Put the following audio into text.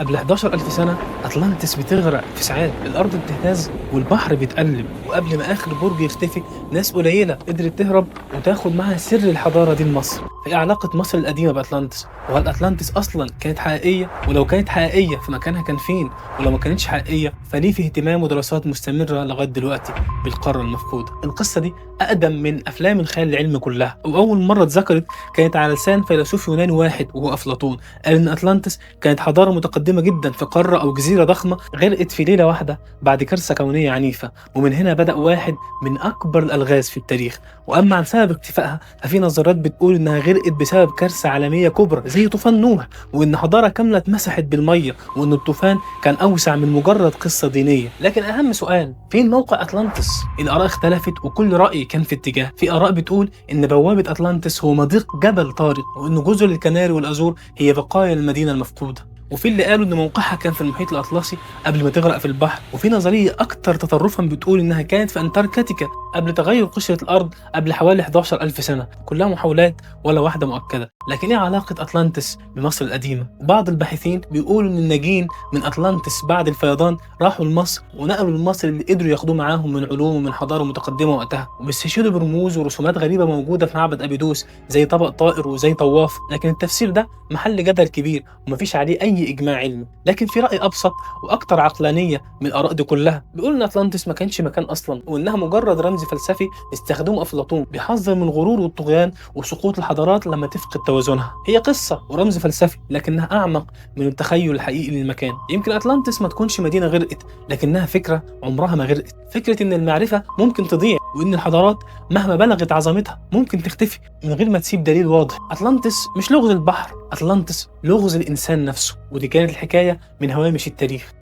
قبل 11,000 سنة أطلانتس بتغرق في ساعات، الأرض بتهتز والبحر بيتقلب، وقبل ما آخر برج يختفي ناس قليلة قدرت تهرب وتاخد معها سر الحضارة دي لمصر. فإيه علاقة مصر القديمة بأطلانتس؟ وهل أطلانتس أصلا كانت حقيقية؟ ولو كانت حقيقية فمكانها كان فين؟ ولو ما كانتش حقيقية فليه في اهتمام ودراسات مستمرة لغاية دلوقتي بالقارة المفقودة؟ القصة دي أقدم من أفلام الخيال العلمي كلها، وأول مرة اتذكرت كانت على لسان فيلسوف يوناني واحد وهو أفلاطون. قال إن أطلانتس كانت حضارة متقدمة جدا في قارة أو جزيرة ضخمة غرقت في ليلة واحدة بعد كارثة كونية عنيفة، ومن هنا بدأ واحد من أكبر الألغاز في التاريخ. وأما عن سبب اختفائها ففي نظريات بتقول إنها غرقت بسبب كارثة عالمية كبرى زي طوفان نوح، وإن حضارة كاملة اتمسحت بالمية، وإن الطوفان كان أوسع من مجرد قصة دينية. لكن أهم سؤال، فين موقع أطلانتس؟ الآراء اختلفت وكل رأي كان في اتجاه. في آراء بتقول إن بوابة أطلانتس هو مضيق جبل طارق، وإن جزر الكناري والأزور هي بقايا المدينة المفقودة، وفي اللي قالوا ان موقعها كان في المحيط الاطلسي قبل ما تغرق في البحر، وفي نظرية اكتر تطرفا بتقول انها كانت في انتاركتيكا قبل تغير قشرة الارض قبل حوالي 11,000 سنة. كلها محاولات ولا واحدة مؤكدة. لكن ايه علاقة اطلانتس بمصر القديمة؟ بعض الباحثين بيقولوا ان الناجين من اطلانتس بعد الفيضان راحوا لمصر ونقلوا لمصر اللي قدروا ياخدوه معاهم من علوم ومن حضارة متقدمة وقتها، وبيستشهدوا برموز ورسومات غريبة موجودة في معبد ابيدوس زي طبق طائر وزي طواف. لكن التفسير ده محل جدل كبير ومفيش عليه اي اجماع علمي. لكن في راي ابسط واكثر عقلانية من الاراء دي كلها، بيقول ان اطلانتس ما كانش مكان اصلا، وانها مجرد رمز فلسفي استخدمه افلاطون بيحذر من الغرور والطغيان وسقوط الحضارات لما تفقد توازنها. هي قصة ورمز فلسفي لكنها اعمق من التخيل الحقيقي للمكان. يمكن اطلانتس ما تكونش مدينة غرقت، لكنها فكرة عمرها ما غرقت، فكرة ان المعرفة ممكن تضيع، وان الحضارات مهما بلغت عظمتها ممكن تختفي من غير ما تسيب دليل واضح. اطلانتس مش لغز البحر، اطلانتس لغز الانسان نفسه. ودي كانت الحكاية من هوامش التاريخ.